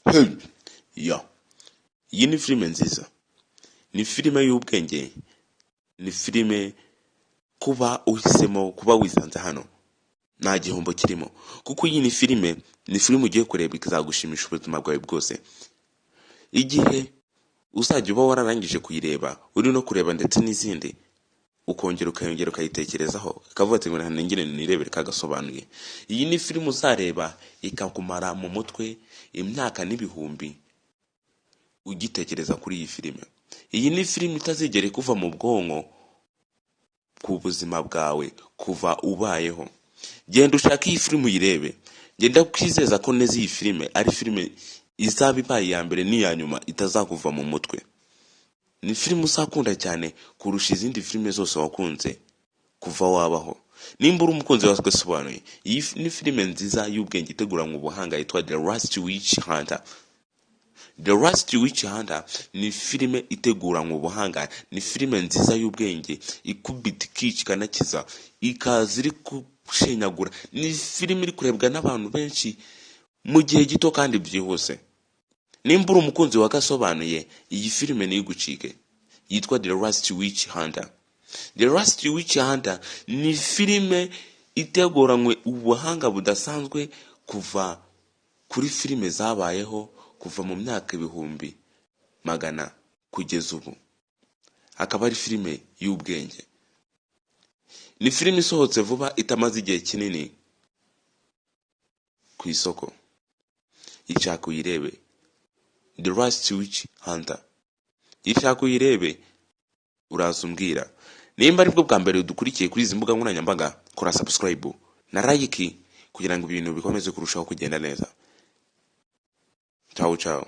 Hey! Ya, iyi ni filime nziza, ni filime y'ubwenge, ni filime kuba uhisemo kuba wisanze hano nta gihombo kirimo, kuko iyi ni filime ugiye kureba ikazagushimisha ubuzima bwawe bwose. Igihe uzajya uba wararangije kuyireba, uri no kureba ndetse n'izindi, ukongera ukayongera ukayitekerezaho, ukavuga ati: "Ngo nongere nirebere kagasobanuye." Iyi ni filime uzareba ikakumara mu mutwe imyaka n'ibihumbi ugitekereza kuri iyi filime. Iyi ni filime itazigera ikuva mu bwonko ku buzima bwawe kuva ubayeho. Genda ushake iyi filime uyirebe. Genda kwizeza ko neza iyi filime ari filime izaba ibaye iya mbere n'iya nyuma itazakuva mu mutwe. Ni filime uzakunda cyane kurusha izindi filime zose wakunze kuva wabaho. Nimba uri umukunzi wa Gasobanuye, iyi ni filime nziza y'ubwenge iteguranywe ubuhanga yitwa The Last Witch Hunter. The Last Witch Hunter ni filime iteguranywe ubuhanga, ni filime nziza y'ubwenge ikubita, ikica, ikanakiza, ikaza iri gushenyagura. Ni filime iri kurebwa n'abantu benshi mu gihe gito kandi byihuse. Nimba uri umukunzi wa Gasobanuye, iyi filime ntigucike, yitwa The Last Witch Hunter. The Last Witch Hunter ni filime iteguranywe ubuhanga budasanzwe kuva kuri filime zabayeho kuva mu myaka ibihumbi magana kugeza ubu, akaba ari filime y'ubwenge. Ni filime isohotse vuba, itamaze igihe kinini ku isoko. Ishaka uyirebe, The Last Witch Hunter, ishaka uyirebe, uraza umbwira. Nimba aribwo bwa mbere dukurikiye kuri izi mbuga nkoranyambaga, kora subscribe na like kugira ngo ibintu bikomeze kurushaho kugenda neza. Ciao ciao.